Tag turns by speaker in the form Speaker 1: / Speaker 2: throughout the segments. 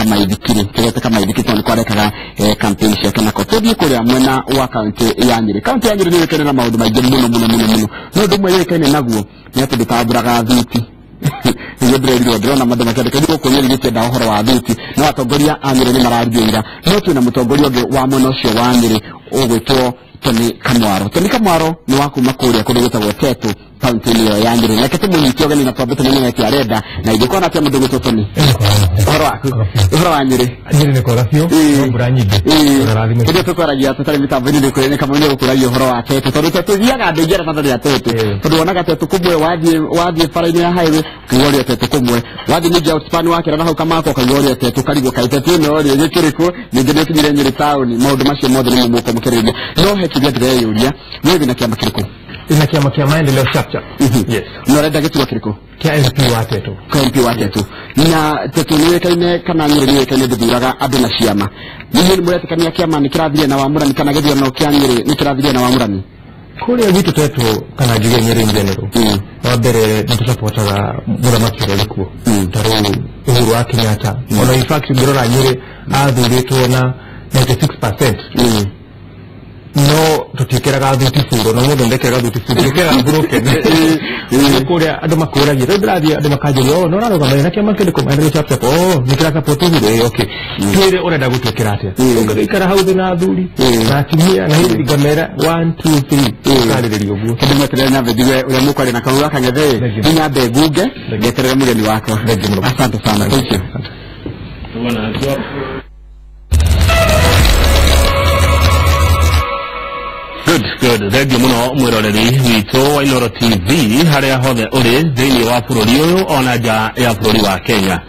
Speaker 1: Kamaithikiri tugete Kamaithikiri tondu kwarekaga campaign ciake nako tuthie kuria mwena wa kaunti ya Nyeri. Kaunti ya Nyeri ni yũĩkaine na maundu maingi muno muno muno muno, no undu umwe yũĩkaine naguo ni ati ndĩtambũraga thuti. Nĩguo ndĩrerirwo ndĩrona mandũ makĩandĩka gũkũ Nyeri gĩtienda ũhoro wa thuti, no atongoria a Nyeri nĩ mararia ira. No twĩna mũtongoria ũngĩ wa mwena ũcio wa Nyeri ũgwĩtwo Tony Kamwaro. Tony Kamwaro nĩ wa kuma kũrĩa kũndũ gwĩtagwo Tetu kaunti-inĩ ĩyo ya Nyeri. Reke tũmũnyite ũgeni na twambe tũmenye nĩkĩ arenda na ingĩkona atĩa mũndũ ũgwĩtwo Tony. Ũhoro waku? Ũhoro wa Nyeri?
Speaker 2: Nyeri nĩ kwega biũ, no mbura nyingĩ.
Speaker 1: Hĩndĩ ĩyo tũkwaragia tũtarĩ mĩtambo-inĩ nĩ Kamau nĩ egũkũragia ũhoro wa Tetu, tondũ Tetu thiaga andũ aingĩ arĩa matarĩ a Tetu, tondũ wonaga Tetu kũmwe wathiĩ bara-inĩ ya highway ũkaigua ũrĩa Tetu kũmwe, wathiĩ ningĩ outspan wakĩra na hau Kamako ũkaigua ũrĩa Tetu, ũkarigwo kaĩ Tetu ĩno rĩ ĩgĩkĩrĩ kũ, ningĩ nĩ ũkinyire Nyeri taũni. Maũndũ macio mothe nĩmo mũkũmũkĩrĩria. No he kĩũria ndĩreyũria, we wĩna kĩama kĩrĩkũ?
Speaker 2: Ina kiama kia Maendeleo Chapchap. Yes.
Speaker 1: Na ũrenda gĩturwa kĩrĩkũ?
Speaker 2: Kia MP wa Tetu.
Speaker 1: Kwa MP wa Tetu. Na Tetu nĩ yũĩkaine kana Nyeri nĩ yũĩkaine ndĩthuraga andũ na ciama. Inyuĩ nĩ mũretĩkania kĩama nĩ kĩrathire na Wamũrani kana gĩthurano kĩa Nyeri nĩ kĩrathire na Wamũrani?
Speaker 2: Kũrĩa gwitũ Tetu kana njuge Nyeri in general. Wa mbere nĩ tũcapotaga mũthamaki ũrĩa ũrĩ kuo. Ta rĩu Uhuru wa Kenyatta. Ona in fact ngĩrora Nyeri athurĩtwo na 96%. No tutiikiraga thuti buro no mundu ndekiraga thuti buro ndikiraga broken kuria andu makuragia riu ndirathie andu makanjũria oh no ũrarũgama na kĩama kĩrĩkũ Maendeleo Chapchap, oh nĩ kĩra support Uhuru, ĩĩ okay twĩre ũrenda gũtwĩkĩra atĩa. Ũngĩikara hau thĩ na athuri na atumia na hihi ngamera 1 2 3 ũkarĩrĩria ũguo.
Speaker 1: Kĩndũ mweterere nyambe njigue ũrĩa mũkwaria na kanua kang'ethe, nyambe ngunge ngeterere mũgeni wakwa. Asante sana, thank you.
Speaker 3: Good, good. Thengiũ mũno mwĩroreri witũ wa Inooro TV harĩa hothe ũrĩ thĩinĩ wa bũrũri ũyũ ona nja ya bũrũri wa Kenya.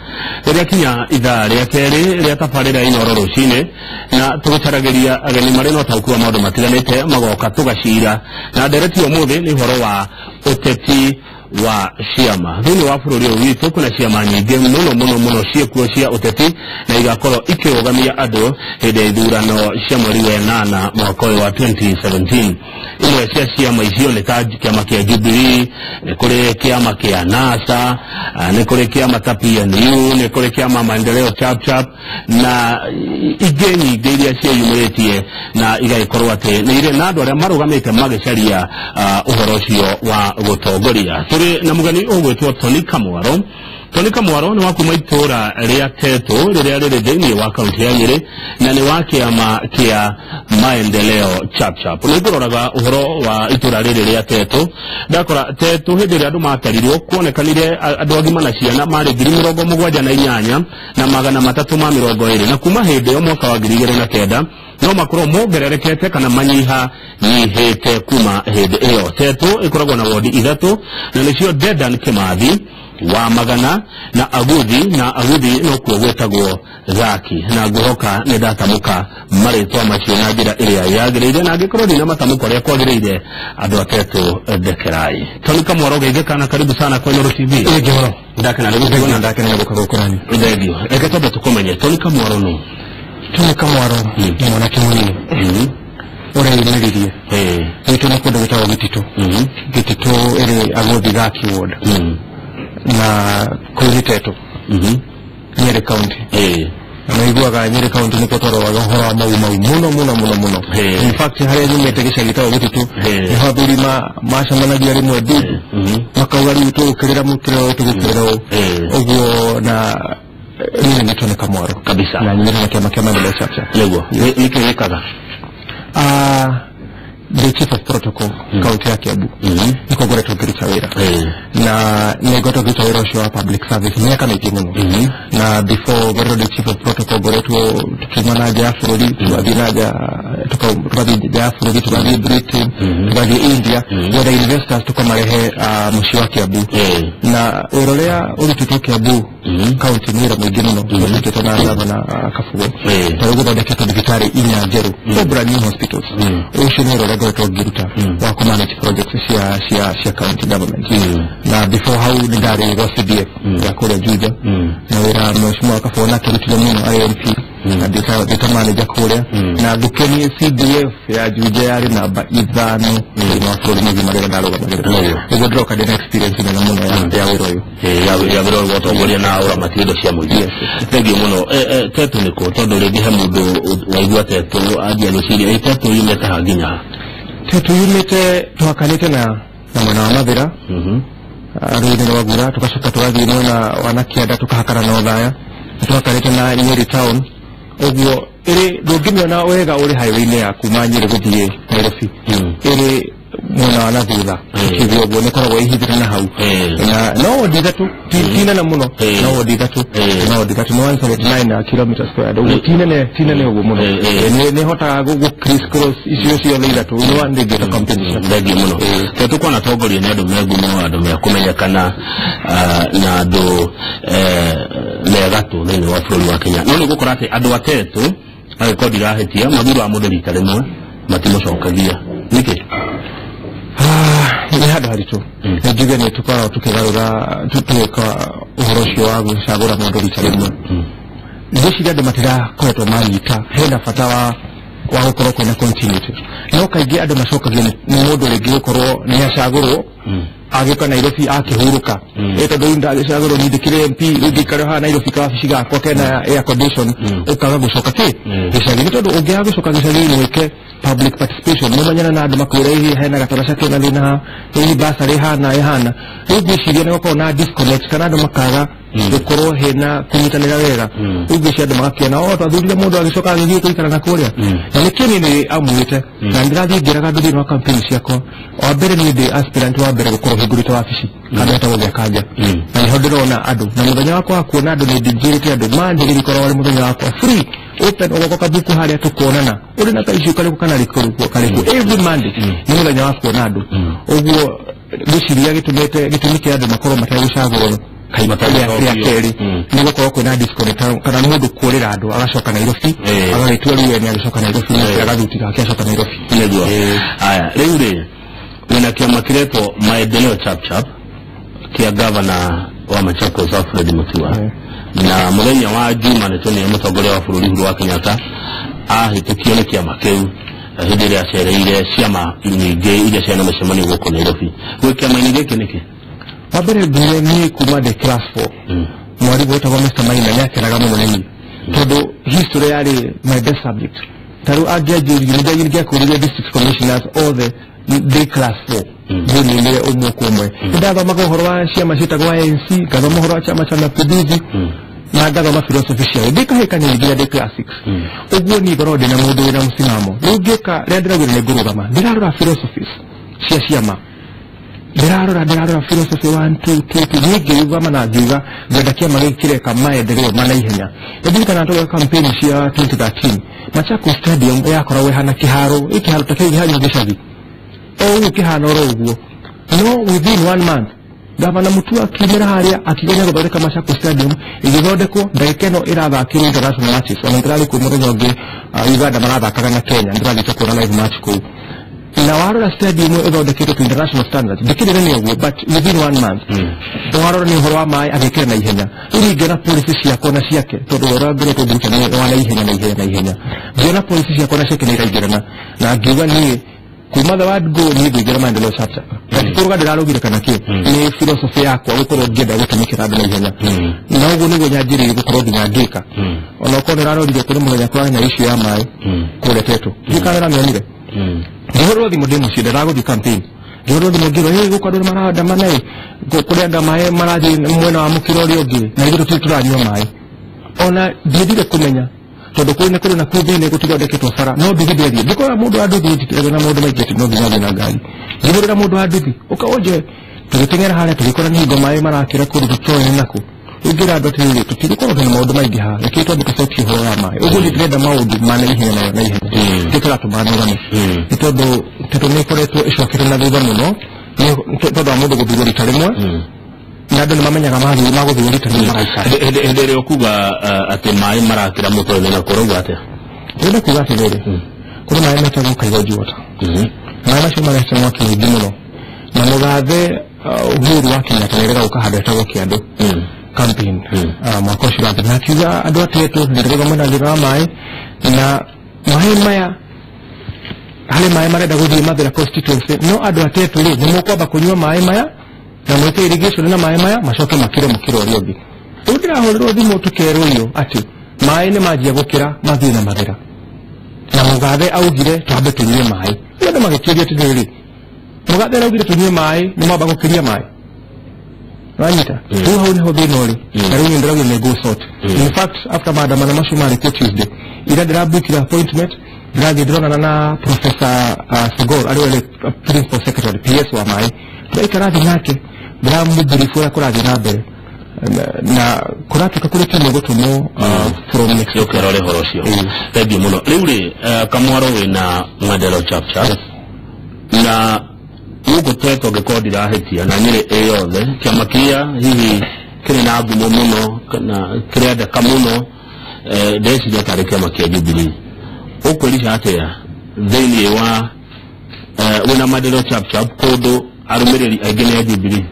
Speaker 3: Rĩrĩa kinya ithaa rĩa kerĩ rĩa tabarĩra Inooro rũcinĩ na tũgũcaragĩria ageni marĩ na ũtaũku wa maũndũ matiganĩte magoka tũgacira na ndereti ũmũthĩ nĩ ũhoro wa ũteti wa ciama thĩinĩ wa bũrũri ũyũ witũ. Kwĩna ciama nyingĩ mũno mũno mũno ciĩkuo cia ũteti na igakorwo ikĩrũgamia andũ hĩndĩ ya ithurano cia mweri wa ĩnana mwaka ũyũ wa 2017. Imwe cia ciama icio nĩ ta kĩama kĩa Jubilee, nĩ kũrĩ kĩama kĩa NASA, nĩ kũrĩ kĩama ta PNU, nĩ kũrĩ kĩama Maendeleo Chapchap na ingĩ nyingĩ iria ciĩyumĩrĩtie na igagĩkorwo atĩ nĩ irĩ na andũ arĩa marũgamĩte magĩcaria ũhoro ũcio wa gũtongoria. Tũrĩ na mũgeni ũgwĩtwo Tony Kamwaro. Tony Kamwaro nĩ wa kuma itũra rĩa Tetu rĩrĩa rĩrĩ thĩinĩ wa kaunti ya Nyeri na nĩ wa kĩama kĩa Maendeleo Chapchap. Nĩ ngũroraga ũhoro wa itũra rĩrĩ rĩa Tetu, ndakora Tetu hĩndĩ ĩrĩa andũ matarirwo kuonekanire andũ agima na ciana marĩ 78,320 na kuma hĩndĩ ĩyo mwaka wa 2009 no makorwo mongererekete kana manyiha nyihĩte kuma hĩndĩ ĩyo. Tetu ĩkoragwo na wodi ithatũ na nĩcio Dedan Kimathi, wa Magana na Aguthi, na Aguthi nokuo gwĩtagwo Gaki, na ngũhoka nĩ ndatamũka marĩtwa macio na njĩra ĩrĩa yagĩrĩire, na angĩkorwo ndina matamũka ũrĩa kwagĩrĩire andũ a Tetu ndekerai. Tony Kamwaro geithĩka na karibu sana kwa Inooro TV.
Speaker 2: Ĩĩ mũno.
Speaker 3: Ndakena nĩ gũkuona.
Speaker 2: Ndakena nĩ gũka gũkũ nani.
Speaker 3: Thengiũ. Reke twambe tũkũmenye Tony Kamwaro nũ?
Speaker 2: Tony Kamwaro nĩ mwanake mũnini ũrĩa yumĩririe gwitũ nĩ kũndũ gwĩtagwo Gĩtitũ. Gĩtitũ ĩrĩ Aguthi Gaki ward na kũu nĩ Tetu Nyeri County. Na iguaga Nyeri County nĩkuo twaroraga ũhoro wa Mau Mau mũno mũno mũno mũno. In fact harĩa nyumĩte gĩcagi gĩtagwo Gĩtitũ nĩho athuri macemanagia rĩmwe ndundu makauga rĩu tũgũkĩrĩra mũkĩra ũyũ tũgũkĩrĩra ũũ ũguo. Na niĩ nĩ Tony Kamwaro
Speaker 3: kabisa
Speaker 2: na nyumĩte na kĩama kĩa Maendeleo Chapchap.
Speaker 3: Nĩguo nĩkĩ wĩkaga?
Speaker 2: The chief of protocol kaunti ya Kiambu niko ngoretwo ngĩruta wĩra na nĩ ngoretwo ngĩruta wĩra ũcio wa public service mĩaka mĩingĩ mũno. Na before ngoretwo ndĩ chief of protocol ngoretwo tukiuma na nja ya bũrũri, tũgathiĩ na nja, tũgathiĩ nja ya bũrũri, tũgathiĩ Britain, tũgathiĩ India gwetha investors tũkamarehe mũciĩ wa Kiambu. Na wĩra ũrĩa ũrutĩtwo Kiambu kaunti nĩ wĩra mũingĩ mũno ũrutĩtwo na gavana Kabugo. Ta rĩu gũthondeketwo thibitarĩ inya njerũ, four brand new hospitals. Ũcio nĩ wĩra ũrĩa ngoretwo ngĩruta wa kũ manage projects cia county government. Na before hau nĩ ndarĩ gwa CDF ya kũrĩa Juja, na wĩra mheshimiwa Kabugo nake arutire mũno arĩ MP. na data manager kũrĩa na ngũkenie CDF ya Juja yarĩ namba 5 thĩinĩ wa bũrũri mũgima rĩrĩa ndarũgamagĩrĩra. Ũguo ndĩroka ndĩna experience nene mũno ya wĩra ũyũ.
Speaker 3: Ya wĩra ũyũ wa ũtongoria na ũramati indo cia mũingĩ. Thengiũ mũno. Tetu nĩkũ? Tondũ rĩngĩ he mũndũ waigua Tetu anjia gwĩciria Tetu yumĩte ha nginya ha?
Speaker 2: Tetu yumĩte tũhakanĩte na mwena wa Mathĩra, rũĩ-inĩ rwa Ngura, tũgacoka tũgathiĩ mwena wa Nakianda tũkahakana na Othaya, tũhakanĩte na Nyeri town. Ũguo ĩrĩ ndũngĩmĩona wega ũrĩ highway-inĩ ya kuma Nyeri gũthiĩ Nairobi, ĩrĩ mwena wa na thutha ũkĩigua ũguo nĩ ĩkoragwo ĩhithĩte na hau, na no wodi ithatũ, ti nene mũno, no wodi ithatũ, no wodi ithatũ, nĩ 179 kilometer squared, ũguo ti nene ũguo mũno, nĩ hotaga gũ criss cross icio ciothe ithatũ, nĩ ndĩngĩta competition.
Speaker 3: Thengiũ mũno. Tetu kwana tongoria nĩ andũ me ngumo, andũ mekũmenyekana na andũ me gatũ thĩinĩ wa bũrũri wa Kenya. No nĩ ũgũkora atĩ andũ a Tetu angĩkorwo ndirahĩtia mathuraga mũndũ rita rĩmwe matimũcokagia. Nĩkĩ?
Speaker 2: Nĩ handũ haritũ. Nĩ njuge nĩ tũkoragwo tũkĩgarũra tũgĩka ũhoro ũcio wa gũcagũra mũndũ rita rĩmwe. Ngwĩciria andũ matirakoretwo manyita hena bata wa gũkorwo kwĩna continuity. No kaingĩ andũ macokagia nĩ mũndũ rĩngĩ gũkorwo nĩ acagũrwo agĩũka Nairobi akĩhurũka, tondũ rĩu ndagĩcagũrwo niĩ ndĩkĩrĩ MP, rĩu ngĩikare haha Nairobi kawabici gakwa kena air condition, ũkaga gũcoka kĩ gĩcagi-inĩ, tondũ ũngĩaga gũcoka gĩcagi-inĩ wĩke public participation, mũmenyane na andũ makwĩre hihi hena gataraca kena thĩna haha, hihi bursary ĩhana ĩhana. Rĩu ngwĩciria nĩ gũkorwo na disconnect kana andũ makaga gũkorwo hena kũnyitanĩra wega. Rĩu ngwĩciria andũ magakĩona o twathurire mũndũ agĩcoka agĩthiĩ gũikara na kũrĩa, na nĩkĩo niĩ nĩ amuĩte na ndĩrathiĩ ngĩraga andũ thĩinĩ wa campaign ciakwa. Wa mbere niĩ ndĩ aspirant wa mbere gũkorwo hingũrĩte wabici handũ hetagwo gĩa Kanja, na nĩho ndĩrona andũ, na mũthenya wakwa wa kuona andũ nĩ ndĩnjĩrĩte andũ manjĩrĩrie korwo warĩ mũthenya wakwa free open, ũgoka kabuku harĩa tũkuonana ũrĩ na kaiciũ karĩkũ kana karĩkũ, every Monday nĩ mũthenya wa kuona andũ. Ũguo ngwĩciria gĩtũmĩte gĩtũmi kĩa andũ makorwo mategũcagũrwo rĩa kerĩ nĩ gũkorwo kwĩna disconnect kana mũndũ kũrĩra andũ agacoka Nairobi, agagĩtua rĩu we nĩ agĩcoka Nairobi na agathuti gake acoka Nairobi.
Speaker 3: Nĩguo. Aya, rĩu rĩ wĩna kĩama kĩretwo Maendeleo Chap Chap kĩa gavana wa Machakos Alfred Mutua, na mũthenya wa Juma nĩ tuonire mũtongoria wa bũrũri Uhuru wa Kenyatta ahĩtũkio nĩ kĩama kĩu hĩndĩ ĩrĩa acereire ciama nyingĩ iria ciana mĩcemanio gũkũ Nairobi. Gwĩ kĩama-inĩ gĩkĩ nĩkĩ?
Speaker 2: Wa mbere ngure niĩ kuma ndĩ class 4 mwarimũ wetagwo Mr. Maina nĩ akenaga mũno nĩ niĩ tondũ history yarĩ my best subject. Ta rĩu angĩanjĩrire nĩ ngĩakũrire district commissioners othe ndĩ class 4 ngĩninire ũmwe kwa ũmwe. Nĩ ndathomaga ũhoro wa ciama ciĩtagwo ANC, ngathoma ũhoro wa chama cha Mapinduzi na ngathoma philosophy ciao ndĩ kahĩĩ kanini nginya ndĩ class 6. Ũguo niĩ ngorwo ndĩna mũndũ wĩna mũsimamo. Rĩu ngĩũka rĩrĩa ndĩraugire nĩ ngũrũgama, ndĩrarora philosophies cia ciama, ndĩrarora philosophy 1 2 2 3, niĩ ngĩrũgama na ngiuga ngwenda kĩama gĩkĩ kĩreka maendeleo ma naihenya. Nĩndirikana tũgĩka campaign cia 2013 Machakos Stadium yakoragwo ĩhana kĩharo, kĩharo ta kĩu kĩhana gĩcagi o ũguo kĩhana oro ũguo, no within 1 month Gavana Mutua akiumĩra harĩa akigeria gũthondeka Machakos Stadium, ĩgĩthondekwo ndagĩka ĩno ĩrathakĩrwo international matches, ona ndĩrarĩ kũu mũthenya ũngĩ Uganda marathakaga na Kenya, ndĩrathiĩte kuona live match kũu. Na warora stadium ĩthondeketwo to international standards, ndĩkĩrĩ nene ũguo but within 1 month warora nĩ ũhoro wa maĩ agĩkĩra na ihenya. Rĩu ngĩona policy ciakwa na ciake, tondũ ũrĩa ngoretwo ngĩruta nĩ wa na ihenya na ihenya na ihenya, ngĩona policy ciakwa na ciake nĩ iraingĩrana, na ngiuga niĩ kuma the word go niĩ ngũingĩra Maendeleo Chap Chap. Kũrũga ndĩrarũgire kana kĩ, nĩ philosophy yakwa gũkorwo ngĩenda gũtũmĩkĩra andũ na ihenya, na ũguo nĩguo nyanjĩrĩirie gũkorwo nginya ngĩka. Ona okorwo nĩũrarorire kũrĩ mũthenya kũrarĩ na issue ya maĩ kũrĩa Tetu, ndiũĩ kana nĩũramĩonire. Ngĩhũrĩrwo thimũ ndĩ mũciĩ ndĩragũthiĩ campaign, ngĩhũrĩrwo thimũ ngĩrwo hĩ gũkũ andũ nĩmarandamana ĩ, kũrĩ anga maĩ marathiĩ mwena wa mũkĩra ũrĩa ũngĩ na ithuĩ tũtirĩ tũranyua maĩ. Ona ndiendire kũmenya tondũ kũu nĩ kũrĩ na kũu thĩinĩ gũtithondeketwo bara, no nduthi ndĩrathiĩ ngĩkora mũndũ wa nduthi njitĩrĩre na maũndũ maingĩ atĩ no nginya athiĩ na ngari. Ngĩhũrĩra mũndũ wa nduthi ũka ũnjoe, tũgĩteng'era harĩa tũgĩkora nĩ hingo maĩ marakĩra kũndũ tũtoĩ nakũ. Ũngĩra andũ atĩrĩrĩ, tũtigũkorwo twĩna maũndũ maingĩ haha, reke twambe tũcokie ũhoro wa maĩ. Ũguo niĩ ndĩrenda maũndũ ma naihenya na naihenya, nĩkĩo kĩratũma nũgame, nĩ tondũ Tetu nĩ ĩkoretwo ĩcokete na thutha mũno tondũ wa mũndũ gũthurwo rita rĩmwe, na andũ nĩ mamenyaga magũthurwo rita rĩmwe maraikara.
Speaker 3: Hĩndĩ ĩrĩa ũkuga atĩ maĩ marakĩra mũtwe-inĩ na kũrauga atĩa?
Speaker 2: Ndĩrenda kuga atĩrĩrĩ, kũrĩ maĩ metagwo Kaigoji water. Maĩ macio marehete mwaki mũingĩ mũno, na mũgathe Uhuru wa Kenyatta nĩerĩga gũka handũ hetagwo Kĩandũ. campaign mwaka ũcio ũrathira, na akiuga andũ a Tetu ndĩrauga mwena thĩna wa maĩ, na maĩ maya harĩ maĩ marenda gũthiĩ Mathĩra constituency, no andũ a Tetu rĩ nĩ mũkwamba kũnyua maĩ maya na mwĩke irrigation na maĩ maya macoke makĩre mũkĩra ũrĩa ũngĩ. Rĩu ndĩrahũrĩrwo thimũ tũkerwo iyo atĩ maĩ nĩ manjia gũkĩra mathiĩ na Mathĩra, na Mũgathe augire twambe tũnyue maĩ. Rĩu andũ magĩkĩũria atĩrĩrĩ, Mũgathe araugire tũnyue maĩ, nĩ mwamba gũkĩria maĩ? Wanyita? Rĩu hau nĩho thĩna ũrĩ, na rĩu niĩ ndĩrauga nĩ ngũ-sort. In fact, after maandamano macio marĩ kuo Tuesday, ira ndĩrabukire appointment, ndĩrathiĩ ndĩronana na Professor Sogor arĩ we principal secretary PS wa maĩ, tũraikara thĩ nake, ndĩramũbrief ũrĩa kũrathiĩ na mbere, na kũratuĩka kũrĩ timu ĩgũtũmwo from next week.
Speaker 3: Ũkĩrore ũhoro ũcio. Thengiũ mũno. Rĩu rĩ, Kamwaro wĩna Maendeleo Chapchap, na gũkũ Tetu angĩkorwo ndirahĩtia na Nyĩrĩ ĩ yothe, kĩama kĩrĩa hihi kĩrĩ na ngumo mũno kana kĩrendeka mũno, ndĩreciria tarĩ kĩama kĩa Jubilee. Ũkwĩrica atĩa thĩinĩ wa wĩna Maendeleo Chapchap kũndũ arũmĩrĩri aingĩ nĩ a Jubilee?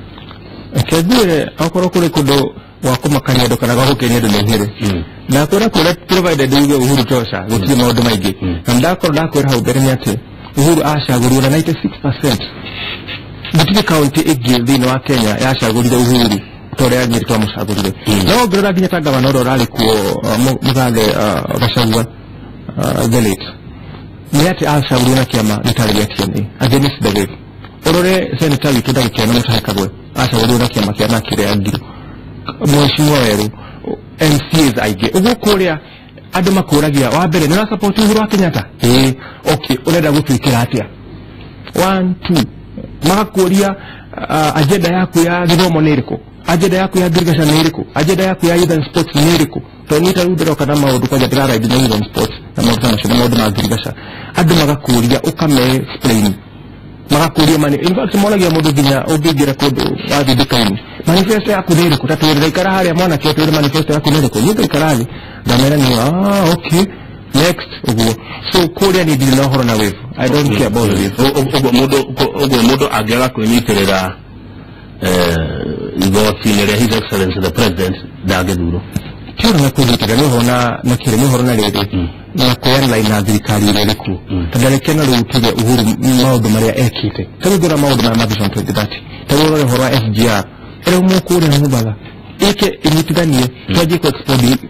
Speaker 2: Reke njuge okorwo kũrĩ kũndũ gwa kũmakania andũ kana gwa gũkenia andũ nĩ Nyĩrĩ. Na kwĩra kũrĩa provided uge Uhuru tosha, gũtirĩ maũndũ maingĩ. Na ndakorwo ndakwĩra hau mbere nĩ atĩ Uhuru acagũrirwo na 96%. Gũtirĩ kaunti ĩngĩ thĩinĩ wa Kenya yacagũrire Uhuru ta ũrĩa Nyĩrĩ twamũcagũrire. No ũngĩrora nginya ta gavana ũrĩa ũrarĩ kuo Mũgathe Gachagua, the late, nĩ atĩ acagũrirwo na kĩama gĩtarĩ gĩa TNA against the wave. Ũrore senator witũ ndagĩka ĩno Mũtahe Kagwe acagũrirwo na kĩama kĩa kĩrĩa Ngiru, Mheshimiwa Werũ, MCAs aingĩ. Ũguo kũrĩa andũ makũragia wa mbere nĩ ũrasupport Uhuru wa Kenyatta? Ĩĩ. Okay, ũrenda gũtwĩkĩra atĩa? 1 2 magakũria agenda yaku ya gĩthomo nĩ ĩrĩkũ, agenda yaku ya ngirigaca nĩ ĩrĩkũ, agenda yaku ya youth and sports nĩ ĩrĩkũ. Tondũ niĩ ta rĩu ndĩroka na maũndũ kwanja ndĩraraindi na youth and sports na maũndũ ta macio na maũndũ ma ngirigaca, andũ magakũria ũkame explain, magakũria mani. In fact moragia mũndũ nginya ũngĩingĩra kũndũ wathiĩ nduka-inĩ, manifesto yaku nĩ ĩrĩkũ? Ta twĩrĩra ikara harĩa mwanake, twĩre manifesto yaku nĩ ĩrĩkũ. Niĩ ngaikara thĩ ngamera nĩ okay next ũguo. So kũrĩa niĩ ndirĩ na ũhoro na wave, I don't care about wave.
Speaker 3: Ũguo mũndũ angĩaga kwĩnyitĩrĩra igoti-inĩ rĩa His Excellency the President ndangĩthurwo.
Speaker 2: Ti ũhoro na kwĩnyitĩrĩra, nĩ ũhoro na kĩrĩ, nĩ ũhoro na rĩrĩ na kwĩalign na thirikari ĩrĩa ĩrĩ kuo. Tondũ reke na rĩu tuge Uhuru maũndũ marĩa ekĩte, ta rĩu ngĩrora maũndũ maya ma Vision 2030, ta rĩu ũrore ũhoro wa SGR ĩrĩa mũkũrĩa Mombatha ĩke ĩnyitithanie twanjie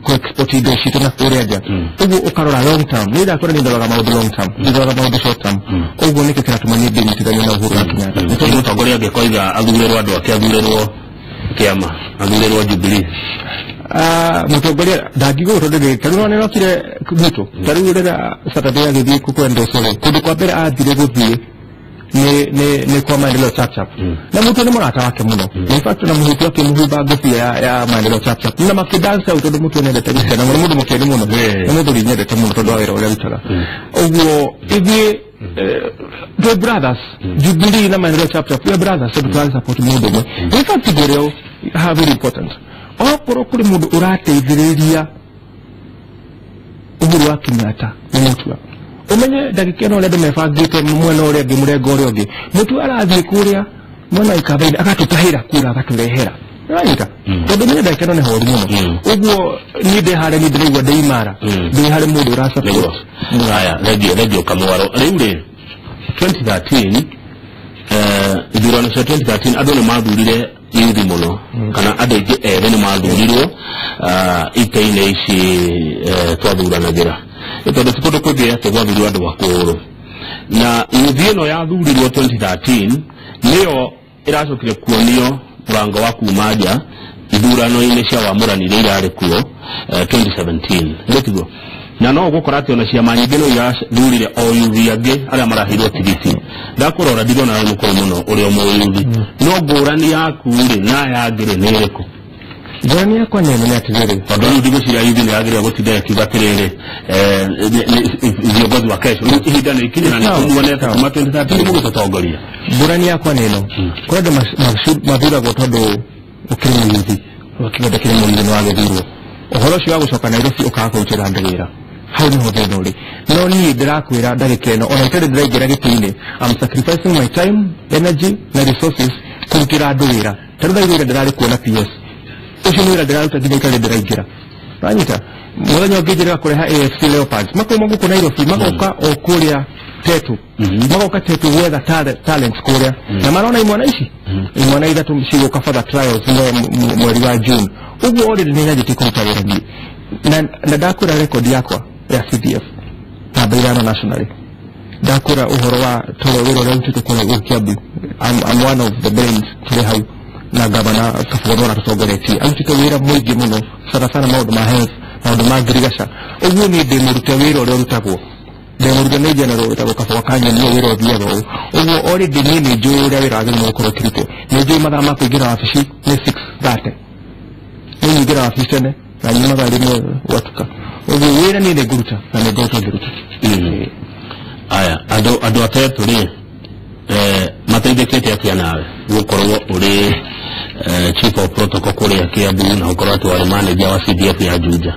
Speaker 2: ku-export indo citũ na kũrĩa nja. Ũguo ũkarora long term. Niĩ ndakwĩra niĩ ndoraga maũndũ long term, ndoraga maũndũ short term. Ũguo nĩkĩo kĩratũma niĩ ndĩnyitithanie na Uhuru wa Kenyatta.
Speaker 3: Nĩ tondũ mũtongoria angĩkoiga athurĩrwo andũ ake, athurĩrwo kĩama, athurĩrwo Jubilee,
Speaker 2: Mũtongoria ndangiuga ũguo tondũ ta rĩu nĩ okire gwitũ, ta rĩu rĩrĩa Saturday agĩthiĩ kwendwo rĩ, kũndũ kwa mbere athire gũthiĩ nĩ kwa Maendeleo Chapchap, na Mũtua nĩ mũrata wake mũno. In fact na Mũtua akĩmũhumba ngũbia ya Maendeleo Chapchap na makĩdance hau, tondũ Mũtua nĩendete gũkena mũno, mũndũ mũkeni mũno, nĩ mũthuri nyendete mũno tondũ wa wĩra ũrĩa arutaga. Ũguo ithuĩ twĩ brothers, Jubilee na Maendeleo Chapchap, we are brothers, tondũ tũrarĩ support mũndũ ũmwe. In fact ngwĩre ũũ, very important, okorwo kũrĩ mũndũ ũrateithĩrĩria Uhuru wa Kenyatta nĩ Mũtua. Ũmenye ndagĩka ĩno ũrĩa andũ mebangĩte mwena ũrĩa ũngĩ, mũrengo ũrĩa ũngĩ, Mũtua arathiĩ kũrĩa mwena wa Ikamba-inĩ agatũtahĩra kura agatũrehera. Nĩwanyita? Tondũ niĩ ndagĩka ĩno nĩ horu mũno. Ũguo niĩ ndĩ harĩa, niĩ ndĩraigua ndĩ imara, ndĩ harĩ mũndũ ũrasupport.
Speaker 3: Haya, thengiũ Kamwaro. Rĩu rĩ 2013, ithurano cia 2013 andũ nĩ mathurire yuthi mũno, kana andũ aingĩ ethĩ nĩ mathurirwo itĩ-inĩ ici twathuranagĩra, tondũ ti kũndũ kũngĩ atĩ gwathurirwo andũ akũrũ. Na yuthi ĩno yathurirwo 2013 nĩyo ĩracokire kuonio mũrango wa kuma nja ithurano-inĩ cia wamũrani iria irarĩ kuo 2017, nĩ tiguo? Na no ũgũkora atĩ ona ciama nyingĩ no irathurire o yuthi angĩ arĩa maraheirwo tigiti. Ndakũrora ndirona wĩ mũkũrũ mũno ũrĩ o mũyuthi, no ngũrani yaku rĩ na aya angĩ rĩ nĩ ĩrĩkũ?
Speaker 2: Ngũrani yakwa nĩ ĩno, nĩ atĩrĩrĩ,
Speaker 3: Tondũ rĩu ndigwĩciria yuthi nĩ yagĩrĩire gũtinda ĩkiuga atĩrĩrĩ, viongozi wa kesho, rĩu ihinda nĩ ikinye na nĩ tũmuonete kuma 2013 mũgĩtũtongoria.
Speaker 2: Ngũrani yakwa nĩ ĩno, kũrĩ andũ mathuragwo tondũ ũkĩrĩ mũyuthi, ũkiuga ndakĩrĩ mũyuthi nĩ wagĩthurwo, ũhoro ũcio wa gũcoka Nairobi ũkaga kũrutĩra andũ wĩra, hau nĩho thĩna ũrĩ. No niĩ ndĩrakwĩra ndagĩka ĩno ona itarĩ ndĩraingĩra gĩtĩ-inĩ, I'm sacrificing my time, energy na resources kũrutĩra andũ wĩra. Ta rĩu thaa wĩra ndĩrarĩ kuo na PS Ũcio nĩ wĩra ndĩraruta nginya ikarĩ ndĩraingĩra. Wanyita? Mũthenya ũngĩ njĩrĩga kũreha AFC Leopards makauma gũkũ Nairobi magoka o kũrĩa Tetu, magoka Tetu gwetha talents kũrĩa, na marona imwana ici, imwana ithatũ cigũka for the trials mweri wa June. Ũguo already nĩ nyanjĩtie kũruta wĩra niĩ, na ndakwĩra record yakwa ya CDF namba 5 nationally. Ndakwĩra ũhoro wa toro wĩra ũrĩa rutĩtwo kũrĩa gũkũ Kiambu. I'm one of the brains tũrĩ hau na gavana Kabuga ũrĩa tũtongoretie, arutĩte wĩra mũingĩ mũno, sana sana maũndũ ma health, maũndũ ma ngirigaca. Ũguo niĩ ndĩ mũrute wĩra ũrĩa ũrutagwo, ndĩ mũrute nĩ general wĩtagwo Kabuga Kanyoni, wĩra ũthiaga ũũ ũguo. Already niĩ nĩ njũĩ ũrĩa wĩra wagĩrĩirwo gũkorwo ũkĩrutwo, nĩ njũĩ mathaa ma kũingĩra wabici nĩ 6:30, nĩ nyingĩra wabici tene na nyuma thaa 1 gwatuka. Ũguo wĩra niĩ nĩ ngũruta na nĩ ngoretwo ngĩruta.
Speaker 3: Aya, andũ atetũ rĩ, mateithĩkĩte atĩa nawe gũkorwo ũrĩ chief of protocol kũrĩa Kiambu na gũkorwo atĩ warĩ manager wa CDF ya Juja?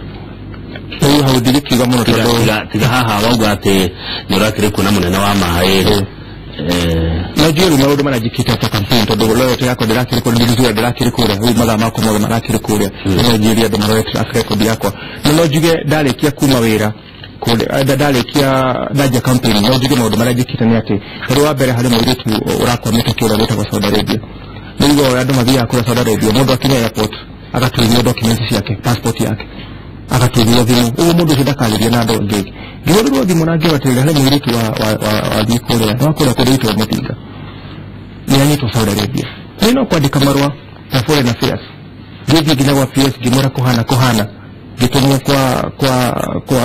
Speaker 2: Rĩu hau ndigĩkiuga mũno tondũ
Speaker 3: tiga haha wauga atĩ nĩ ũrakĩrĩ kuona mũnene wa maĩ.
Speaker 2: No njũĩ rĩu maũndũ marĩa njĩkĩte after campaign, tondũ loyalty yakwa ndĩrakĩrĩ kũrĩa, ndĩrĩ ndĩrakĩrĩ kũrĩa, rĩu mathaa makwa mothe marakĩrĩ kũrĩa. No njirie andũ marore track record yakwa, na no njuge ndarĩkia kuma wĩra ndarĩkia ndanjia campaign, no njuge maũndũ marĩa njĩkĩte nĩ atĩ rĩu wa mbere harĩ mũirĩtu ũrakwamĩte kũrĩa wĩtagwo Saudi Arabia. Nĩguo andũ mathiaga kũrĩa Saudi Arabia, mũndũ akinya airport agatunywo documents ciake, passport yake, agatunywo thimũ, ũguo mũndũ ũcio ndakarĩria na andũ angĩ. Ngĩhũrĩrwo thimũ na ngĩrwo atĩrĩrĩ, harĩ mũirĩtu wathiĩ kũrĩa wa kũrĩa kũndũ gwĩtwo Mũthinga nĩ anyitwo Saudi Arabia. Nĩ no kwandĩka marũa na Foreign Affairs, ngĩthiĩ nginya gwa PS ngĩmwĩra kũhana, ngĩtũmwo kwa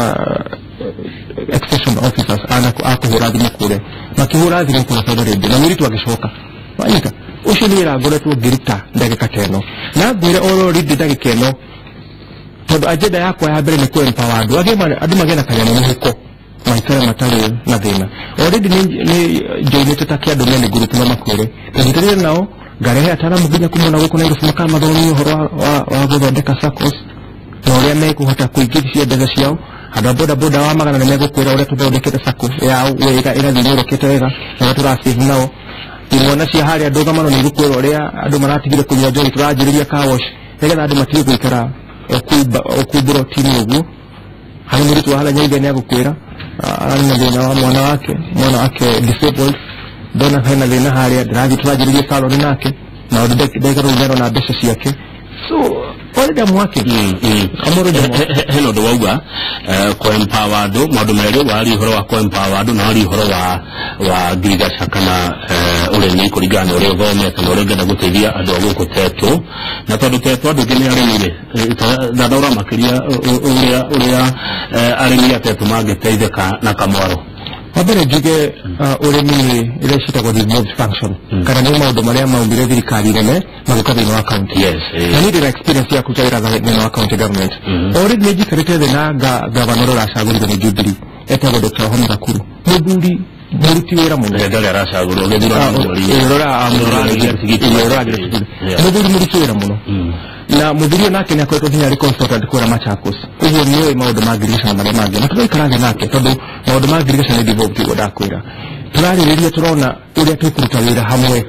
Speaker 2: extension officers ana a kũhũra thimũ kũrĩa, makĩhũra thimũ kũrĩa Saudi Arabia na mũirĩtu agĩcoka. Wanyita? Ũcio nĩ wĩra ngoretwo ngĩruta ndagĩka ta ĩno, na ngwĩre already ndagĩka ĩno, tondũ agenda yakwa ya mbere nĩ kũ empower andũ andũ magĩe na kanyamũ mũhuko maikare matarĩ na thĩna. Already nĩ njoinĩte ta kĩandũ mene group no makwĩre tũnyitanĩre nao, ngarehe ataaramu nginya kuma na gũkũ Nairobi makamathomia ũhoro wa gũthondeka SACCOs na ũrĩa mekũhota kũingĩria mbeca ciao. Andũ a boda boda wa magana nĩ megũkwĩra ũrĩa tũthondekete SACCO yao wega, ĩrathiĩ ĩnyorokete wega na ũrĩa tũrasave nao. Imwana cia harĩa ndũgamano nĩ igũkwĩra ũrĩa andũ maratigire kũnyua njohi, tũranjĩrĩria car wash nĩgetha andũ matige gũikara o kũu mburoti-inĩ ũguo. Harĩ mũirĩtu wa harĩa Nyaithe nĩ agũkwĩra ararĩ na thĩna wa mwana wake disabled, ndona hena thĩna harĩa ndĩrathiĩ tũranjĩrĩria salon nake na ũndũ ndagĩka rũu nĩarona mbeca ciake. So already I'm working. I'm already working.
Speaker 3: Hena ũndũ wauga kũ empower andũ, maũndũ merĩ wari ũhoro wa kũ empower andũ na wari ũhoro wa ngirigaca kana ũrĩmi kũringana na ũrĩa ũthomete na ũrĩa ũngĩenda gũteithia andũ a gũkũ Tetũ, na tondũ Tetũ andũ aingĩ nĩ arĩmi rĩ, thathaũra makĩria ũrĩa arĩmi a Tetũ mangĩteithĩka na kamwaro.
Speaker 2: Wa mbere njuge ũrĩmi nĩ iria ciĩtagwo devolved function, kana nĩ maũndũ marĩa maumire thirikari nene magũka thĩinĩ wa county. Na niĩ ndĩna experience ya kũruta wĩra thĩinĩ wa county government. Already nĩ njikarĩte thĩ na gavana ũrĩa ũracagũrirwo nĩ Jubilee etagwo Dr. Wahome Gakuru, mũthuri mũruti wĩra mũno.
Speaker 3: Ndarĩ aracagũrwo gĩthurano.
Speaker 2: Mũthuri mũruti wĩra mũno, na mũthuri ũyũ nake nĩ akoretwo nginya arĩ consultant kũrĩa Machakos, ũguo nĩ ũĩ maũndũ ma ngirigaca na marĩa mangĩ, na tũraikara thĩ nake tondũ maũndũ ma ngirigaca nĩ devolved. Ũguo ndakwĩra tũrarĩrĩria, tũrona ũrĩa tũkũruta wĩra hamwe,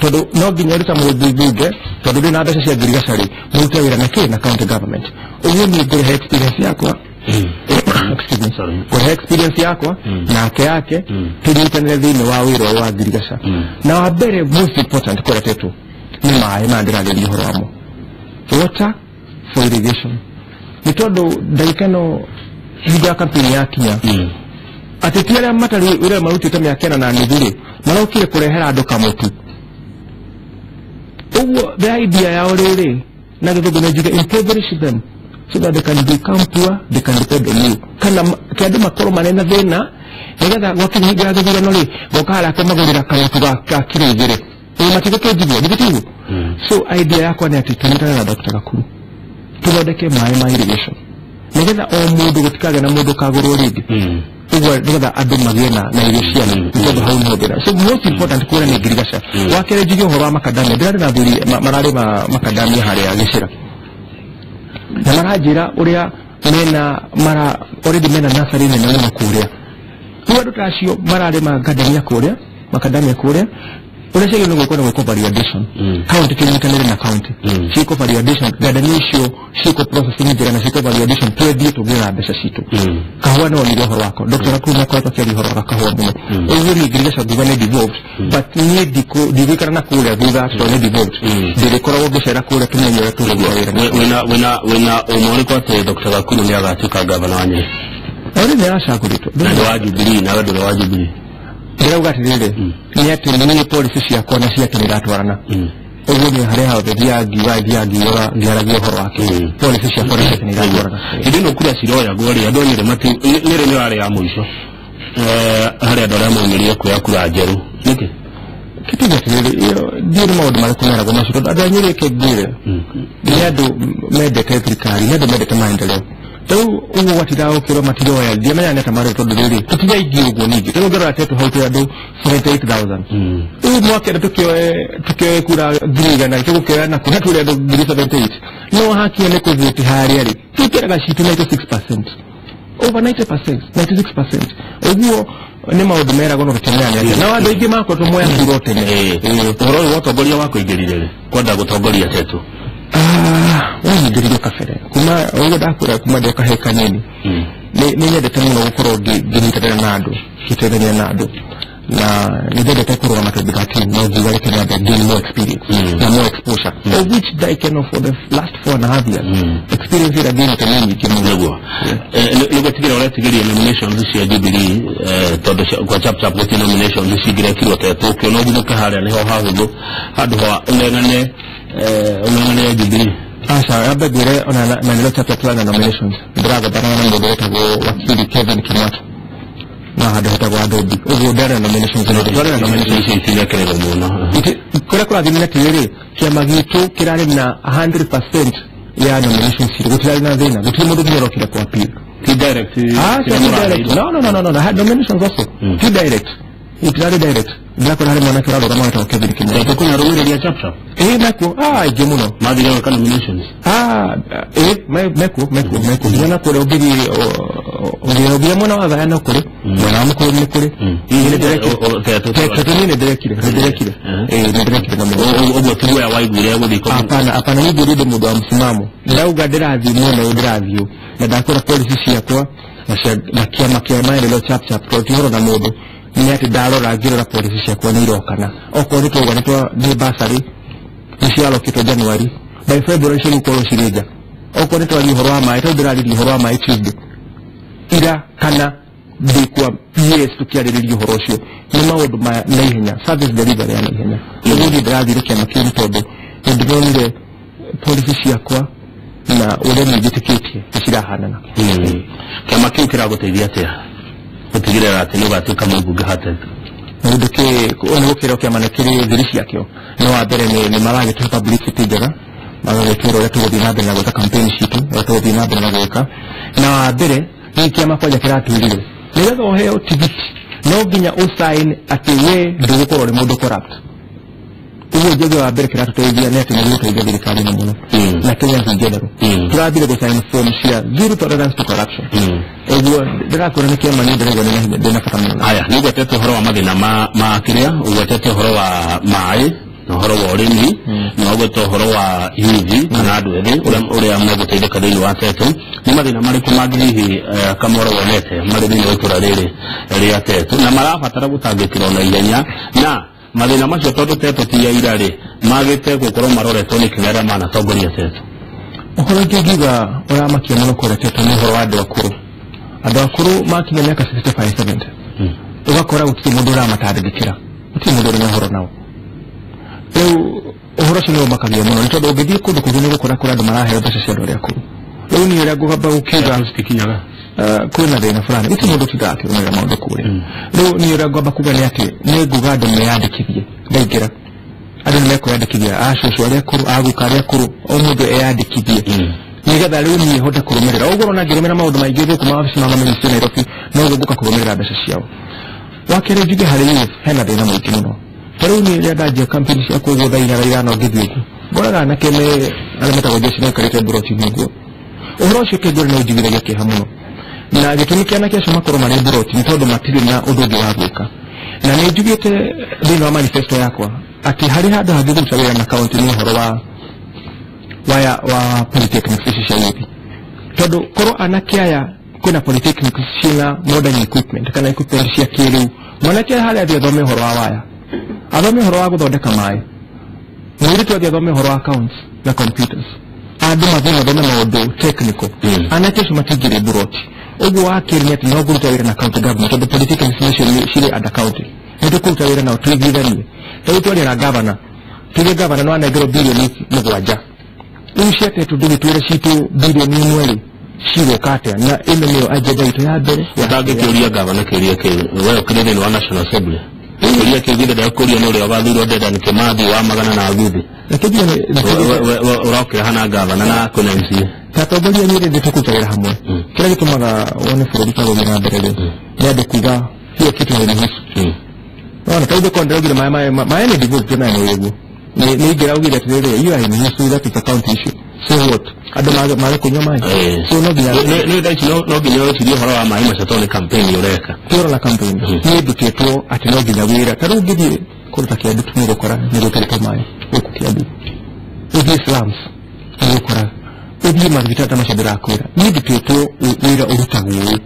Speaker 2: tondũ no nginya ũrĩ ta mũmbunge, tondũ ndĩ na mbeca cia ngirigaca rĩ, mũrute wĩra na kĩ na county government. Ũguo niĩ ngũrehe experience yakwa, excuse me,
Speaker 3: Sorry.
Speaker 2: ngũrehe experience yakwa nake yake, tũnyitanĩre thĩinĩ wa wĩra ũyũ wa ngirigaca. Na wa mbere, most important kũrĩa Tetũ nĩ maĩ maya ndĩrarĩria ũhoro wamo, water for irrigation, nĩ tondũ ndagĩka ĩno hingo ya campaign yakinya, ateti arĩa matarĩ wĩra marutĩte mĩaka 4.5 rĩ, marokire kũrehera andũ kamũtu. Ũguo the idea yao rĩrĩ na gĩthũngũ nĩ njuge impoverish them so that they can become poor, they can depend on you, kana ke andũ makorwo marĩ na thĩna, nĩgetha gwakinya hingo ya gĩthurano rĩ, goka harĩa akamagũrĩra kamũtu ga kiro 2. Ĩĩ, matigũkĩnjigua githĩ tiguo? So idea yakwa nĩ atĩ tũnyitane na Dr. Gakuru tũthondeke maĩ ma irrigation nĩgetha o mũndũ, gũtikagĩa na mũndũ ũkagũrwo rĩngĩ, ũguo nĩgetha andũ magĩe na irio ciana, nĩ tondũ hau nĩho thĩna. So most important kũrĩa nĩ ngirigaca. Wa kerĩ, njuge ũhoro wa makadamia. Ndĩrarĩ na athuri mararĩma makadamia harĩa gĩcĩra, na maranjĩra ũrĩa mena mara already mena nursery nene mũno kũrĩa. Rĩu andũ ta acio mararĩma ngandamia kũrĩa, makadamia kũrĩa, Ũrĩa ciagĩrĩirwo nĩ gwĩkwo nĩ gwĩkwo value addition. County kĩnyitanĩre na county ciĩkwo value addition, garden icio ciĩkwo processing njega na ciĩkwo value addition, twendie tũgĩe na mbeca citũ. Kahũa no nĩguo ũhoro wako. Dr. Nakuru nĩakoretwo akĩaria ũhoro wa kahũa mũno. Ũguo niĩ ngirigaca nguga nĩ devolved, but niĩ ndigũikara na kũrĩa thutha tondũ nĩ devolved. Ndĩrĩkoragwo ngĩcera kũrĩa tũmenye ũrĩa tũkũruta wĩra.
Speaker 3: Wĩna ũma ũrĩkũ atĩ Dr. Gakuru nĩ agatuĩka gavana wa Nyĩrĩ?
Speaker 2: Already nĩ aracagũrĩtwo.
Speaker 3: Na nĩ wa Jubilee, nawe ndũrĩ wa Jubilee.
Speaker 2: Ndĩrauga atĩrĩrĩ, nĩ atĩ niĩ policy ciakwa na ciake nĩ iratwarana. Ũguo nĩ harĩa hothe thiaga ngiuga thiaga ngiugaga ngĩaragia ũhoro wake. Policy ciakwa na ciake nĩ iratwarana.
Speaker 3: Hĩndĩ ĩno kura ciroyagwo rĩ, andũ a Nyĩrĩ mati Nyĩrĩ nĩ yarĩ ya mũico harĩ andũ arĩa maumĩrire kuoya kura njerũ, nĩkĩ?
Speaker 2: Kĩtiga atĩrĩrĩ, ĩyo ndiũĩ nĩ maũndũ marĩkũ meragwo macio, tondũ andũ a Nyĩrĩ reke ngwĩre nĩ andũ mendete thirikari, nĩ andũ mendete maendeleo. Rĩu ũguo gwatindaga gũkĩrwo matiroya, ndiamenyaga nĩ atĩa marĩ, tondũ rĩrĩ tũtirĩ aingĩ ũguo. Ningĩ rĩu ũngĩrora Tetu hau twĩ andũ 78,000. Rĩu mwakenda tũkĩoe kura 100,000, tũgũkĩoya nakũ na tũrĩ andũ 78,000? No hakinya nĩ kũvuti harĩa rĩ, twĩkĩraga citũ 96%, over 90%, 96%. Ũguo nĩ maũndũ meragwo no tũtiamenyaga nĩ atĩa, na andũ aingĩ makoretwo moya kura tene.
Speaker 3: Ũhoro ũyũ wa ũtongoria wa kũingĩrire rĩ kwenda gũtongoria Tetu?
Speaker 2: Wanyingĩrire kabere kuma ũguo ndakũra, kuma ndĩ kahĩĩ kanini nĩ nyendete mũno gũkorwo ngĩnyitanĩra na andũ, ngĩteithania na andũ, na nĩ ndendete kũrũgama tondũ that no ngiuga reke nyambe gain more experience na more exposure, of which ndaikeno for the last 4.5 years. Experience ĩrĩa ngainĩte nĩ nyingĩ mũno.
Speaker 3: Nĩguo nĩguo tigĩra ũretigĩria nominations cia Jubilee, tondũ kwa chap chap gũtirĩ nominations cingĩrekirwo Tetu, ũkĩona ũguthũke harĩa nĩho hahũthũ handũ ha ũng'eng'ane Jubilee?
Speaker 2: Aca, ambe ngwĩre ona maendeleo chap chap na nominations ndĩragombana na mũndũ wĩtagwo wakili Kevin Kimwato na handũ hetagwo Adobe. Ũguo ndarĩ na nominations, twarĩ na nominations
Speaker 3: icio itinekererwo mũno.
Speaker 2: Kũrĩa kũrathiĩ nĩ atĩrĩrĩ, kĩama gitũ kĩrarĩ na 100% ya nominations citũ, gũtirarĩ na thĩna, gũtirĩ mũndũ nginya ũrokire kwa appeal.
Speaker 3: Ti direct?
Speaker 2: Ah, ti direct. No, no, no, no, no, I had nominations also. Ti direct, itirarĩ direct. Ndĩrakora harĩ mwanake ũrarũgama wĩtagwo Kevin Kimwato.
Speaker 3: Tetu kwĩna arũmĩrĩri a chap chap?
Speaker 2: Ĩĩ, mekuo, aingĩ mũno.
Speaker 3: Mathire gwĩka nominations?
Speaker 2: Ah, ĩĩ, mekuo nginya na kũrĩa ũngĩthiĩ ũngĩthiĩ mwena wa Thaya no kũrĩ, mwena wa Mũkũyũ nĩ kũrĩ. Niĩ nĩ ndĩrekire. Tetu niĩ nĩ ndĩrekire, ĩĩ, nĩ ndĩrekire nomination.
Speaker 3: Ũguo ti guoya waiguire gũthiĩ?
Speaker 2: Hapana, hapana, niĩ ngwĩrire mũndũ wa msimamo, ndauga ndĩrathiĩ mwena ũyũ ndĩrathiĩ, na ndakora policy ciakwa na kĩama kĩa maendeleo chap chap, tondũ ti ũhoro na mũndũ, nĩ atĩ ndarora ngĩrora policy ciakwa nĩ irokana. Okorwo nĩ twauga nĩ bursary nĩ ciarokĩtwo January, by February cigũkorwo cirĩ nja. Okorwo nĩ twaria ũhoro wa maĩ, tondũ ndĩraririe ũhoro wa maĩ Tuesday ira kana ndĩ kwa PS tũkĩarĩrĩria ũhoro ũcio, nĩ maũndũ ma naihenya, service delivery ya naihenya. Ũguo niĩ ndĩrathire kĩama kĩu nĩ tondũ nĩ ndĩronire policy ciakwa na ũrĩa niĩ njĩtĩkĩtie nĩ cirahanana.
Speaker 3: Kĩama kĩu kĩragũteithia atĩa gũtigĩrĩra atĩ nĩ ũgatuĩka mũmbunge ha Tetu?
Speaker 2: Maũndũ kĩ nĩ gũkĩrwo kĩama nĩ kĩrĩ thiri ciakĩo. Nĩ wa mbere nĩ maragĩtũhe publicity njega, magagĩtwĩra ũrĩa tũgũthiĩ na mbere na gwĩka campaign citũ, ũrĩa tũgũthiĩ na mbere na gwĩka. Na wa mbere nĩ kĩama kwanja kĩratwĩrire nĩgetha ũheo tigiti no nginya ũsign atĩ we ndũgũkorwo ũrĩ mũndũ corrupt. Ũguo njege wa mbere kĩratũteithia nĩ atĩ nĩ gũteithia thirikari ĩno mũno na Kenya in general. Tũrathire gũsign form cia zero tolerance to corruption. Ũguo ndĩrakwĩra nĩ kĩama niĩ ndĩraigua ndĩna hinya, ndĩna bata mũno.
Speaker 3: Haya, nĩ ũgwetete ũhoro wa mathĩna ma kĩrĩa, ũgwetete ũhoro wa maĩ na ũhoro wa ũrĩmi, na ũgwete ũhoro wa youth kana andũ ethĩ ũrĩa megũteithĩka thĩinĩ wa Tetu. Nĩ mathĩna marĩkũ mangĩ hihi Kamoro wonete marĩ thĩinĩ wa itũra rĩrĩ rĩa Tetu na marabatara gũtangĩkĩrwo na ihenya, na mathĩna macio, tondũ Tetu ti ya ira rĩ, magĩte gũkorwo maroretwo nĩ kĩrĩa arĩa manatongoria Tetu?
Speaker 2: Ũhoro ũngĩ ngiuga ũramakia mũno kũrĩa Tetu nĩ ũhoro wa andũ akũrũ. Andũ akũrũ makinya mĩaka 65, 70, ũgakora gũtirĩ mũndũ ũramatandĩkĩra, gũtirĩ mũndũ ũrĩ na ũhoro nao. Rĩu ũhoro ũcio nĩ ũmakagia mũno, nĩ tondũ ũngĩthiĩ kũndũ kũngĩ nĩ ũgũkora kũrĩ andũ maraheo mbeca cia andũ arĩa akũrũ. Rĩu niĩ ũrĩa ngũgamba gũkiuga
Speaker 3: citikinyaga.
Speaker 2: Kwĩna thĩna fulani, gũtirĩ mũndũ ũtindaga akĩrũmĩrĩra maũndũ kũrĩa. Rĩu niĩ ũrĩa ngwamba kuga nĩ atĩ nĩ nguga andũ meyandĩkithie. Ndaingĩra andũ nĩ mekwĩyandĩkithia, acũcũ arĩa akũrũ, aguka arĩa akũrũ, o mũndũ eyandĩkithie, nĩgetha rĩu niĩ hote kũrũmĩrĩra. Ũguo ũrona ngĩrũmĩrĩra maũndũ maingĩ gũkũ mawabici ma mamĩnĩstry Nairobi, noguo ngũka kũrũmĩrĩra mbeca ciao. Wa kerĩ njuge harĩ youth hena thĩna mũingĩ mũno. Ta rĩu niĩ rĩrĩa ndanjia campaign ciakwa ũguo thaa 4 thaa 5 ngĩthiĩ ũguo, ngoraga anake me arĩa metagwo jeshi maikarĩte mburoti-inĩ ũguo. Ũhoro ũcio kĩngũrĩ nĩ ũnjiguithagia kĩeha mũno, na gĩtũmi kĩa anake acio makorwo marĩ mburoti nĩ tondũ matirĩ na ũndũ ũngĩ wa gwĩka. Na nĩ njugĩte thĩinĩ wa manifesto yakwa atĩ harĩ handũ hangĩ kũruta wĩra na kaunti nĩ ũhoro wa polytechnics ici cia youth, tondũ korwo anake aya kwĩna polytechnics ciĩna modern equipment kana equipment cia kĩrĩu, mwanake harĩa athiĩ athome ũhoro wa waya, athome ũhoro wa gũthondeka maĩ, mũirĩtu athiĩ athome ũhoro wa accounts na computers, andũ mathiĩ mathome maũndũ technical, anake acio matingĩrĩ mburoti. Ũguo wa kerĩ nĩ atĩ no ngũruta wĩra na county government, tondũ polytechnics nacio cirĩ under county, nĩ tũkũruta wĩra nao tũiguithanie. Rĩu twaria na gavana, tuge gavana no anengerwo bilioni 7, rĩu ciatetũ ndũgĩtwĩre citũ bilioni 1 rĩ cigũka atĩa? Na ĩno nĩyo agenda itũ ya mbere.
Speaker 3: Ũtangĩkĩũria gavana kĩũria kĩu, we ũkĩrĩ thĩinĩ wa National Assembly, kĩũria kĩu githĩ ndekũria nĩ ũrĩa wathurwo Dedan Kimathi wa Magana na Aguthi, ũrokĩra hana gavana na kwĩna MCA
Speaker 2: ta atongoria nyĩrĩ nĩ tũkũruta wĩra hamwe. Kĩrĩa gĩtũmaga wone bũrũri ta gũthiĩ na mbere rĩ nĩ andũ kuga hiyo kitu hainihusu. Unaona, ta ithuĩ korwo ndĩraugire maĩ nĩ devolved nayo nĩ ũguo nĩ ingĩraugire atĩrĩrĩ, hiyo hainihusu, that is a county issue, so what, andũ mage kũnyua maĩ? So no nginya
Speaker 3: nĩ thaa ici no nginya wĩcirie ũhoro wa maĩ macio tondũ nĩ campaign ũreka.
Speaker 2: Tũrora na campaign niĩ ndutĩtwo atĩ no nginya wĩra. Ta rĩu ũngĩthiĩ kũndũ ta Kiambu nĩ ũgũkora nĩ gwĩkĩrĩtwo maĩ gũkũ Kiambu, ũthiĩ slums nĩ ũgũkora, ũthiĩ mathibitarĩ ta macio ndĩrakwĩra, niĩ ndutĩtwo wĩra ũrutagwo ũũ,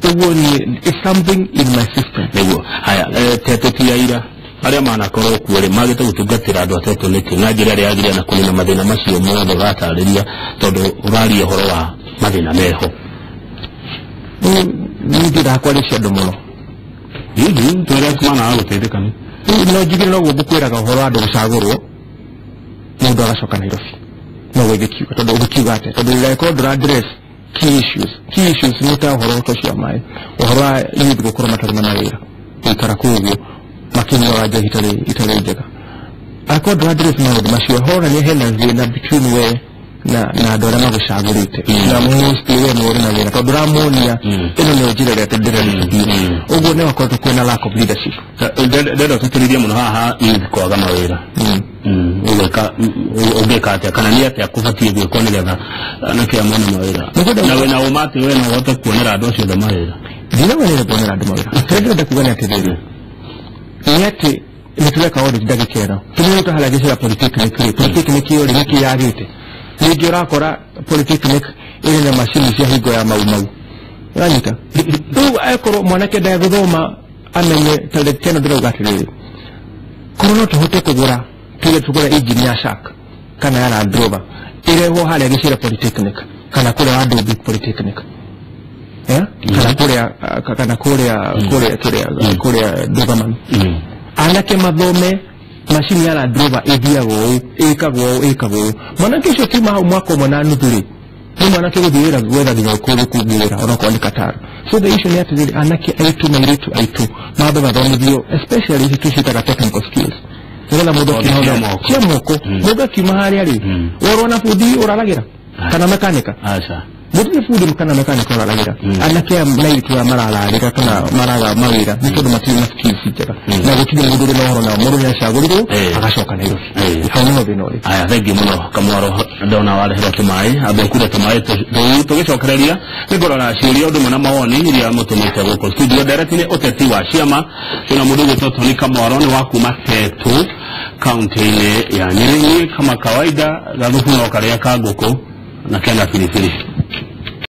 Speaker 2: ũguo niĩ it's something in my system.
Speaker 3: Nĩguo haya Tetu ti aira arĩa manakorwo kuo rĩ magĩte gũtungatĩra andũ atetũ nĩkĩ na njĩra ĩrĩa yagĩrĩire na kũnina mathĩna macio mothe ũratarĩria, tondũ ũraria ũhoro wa mathĩna meho?
Speaker 2: Niĩ ndiendaga kwarĩcia andũ mũno.
Speaker 3: Hihi twĩre managa gũteithĩka nĩ
Speaker 2: no njugire noguo ngũkwĩraga ũhoro wa andũ gũcagũrwo mũndũ agacoka Nairobi, noguo ingĩkiuga, tondũ ũngĩkiuga atĩa? Tondũ ũngĩkorwo ndũra address key issues, key issues nĩ ta ũhoro ũcio wa maĩ, ũhoro wa youth gũkorwo matarĩ na mawĩra, gũikara kũu ũguo makĩnyuaga njohi itarĩ njega, akorwo ndũra address maũndũ macio honania hena thĩna between we na andũ arĩa magũcagũrĩte, na mostly we nĩwe ũrĩ na thĩna tondũ ndũramuonia ĩno nĩyo njĩra ĩrĩa ndĩrenda tũthiĩ. Ũguo nĩ wakorwo kwĩna lack of leadership.
Speaker 3: Ndenda tũtĩrĩrie mũno haha youth kwaga mawĩra, ũngĩka atĩa kana nĩ atĩa kũbatiĩ gwĩkwo nĩgetha anake aya mone mawĩra, na wĩna ũma atĩ we no ũhote kuonera andũ acio othe mawĩra?
Speaker 2: Ndinauga nĩ kuonera andũ mawĩra, kĩrĩa ndĩrenda kuga nĩ atĩrĩrĩ, nĩ atĩ nĩ tũreka audit ndagĩka ĩno, tũmenyete harĩa gĩcera polytechnic rĩ, polytechnic ĩyo rĩ nĩkĩ yagĩte? Ningĩ ũrakora polytechnic ĩrĩ na macini cia hingo ya mau mau, ũranyita? Rĩu akorwo mwanake ndegũthoma amenye ta ndagĩka ĩno ndĩrauga atĩrĩrĩ, korwo no tũhote kũgũra, tuge tũgũre engine ya Shark kana ya Land Rover ĩrehwo harĩa gĩcera polytechnic kana kũrĩa Wadubi polytechnic, kana kũrĩa kana kũrĩa kũrĩa kũrĩa kũrĩa Doberman, anake mathome macini ya Land Rover ĩthiaga ũũ, ĩkagwo ũũ, ĩkagwo ũũ. Mwanake ũcio kiuma hau mwaka 1.5 rĩ, nĩ mwanake gũthiĩ wĩra gwetha nginya kũndũ kũngĩ wĩra onokorwo nĩ Qatar. So the issue nĩ atĩrĩrĩ, anake aitũ na airĩtu aitũ mambe mathomithio, especially ici tũciĩtaga technical skills, nĩgetha mũndũ akiuma cia moko, mũndũ akiuma harĩa rĩ, worwo na bundi ũraragĩra kana mekanika, gũtirĩ bundi kana mekanika ũraragĩra. Anake aya na airĩtu aya marararĩra kana maraga mawĩra nĩ tondũ matirĩ na skills njega, na gũtirĩ mũndũ ũrĩ na ũhoro nao, mũndũ nĩ acagũrirwo agacoka Nairobi, hau nĩho thĩna ũrĩ.
Speaker 3: Aya, thengiũ mũno Kamwaro, ndona wareherwo tũmaĩ, ambe ũkure tũmaĩ tũu. Tũgĩcokereria nĩ ngũrora ciũria ũndũ ũmwe na mawoni iria mũtũmĩte gũkũ studio. Ndereti nĩ ũteti wa ciama, twĩna mũndũ ũgwĩtwo Tony Kamwaro, nĩ wa kuma Tetu kaunti-inĩ ya Nyĩrĩ. Niĩ kama kawaida gathubu no karĩa ka ngũkũ na kena biribiri.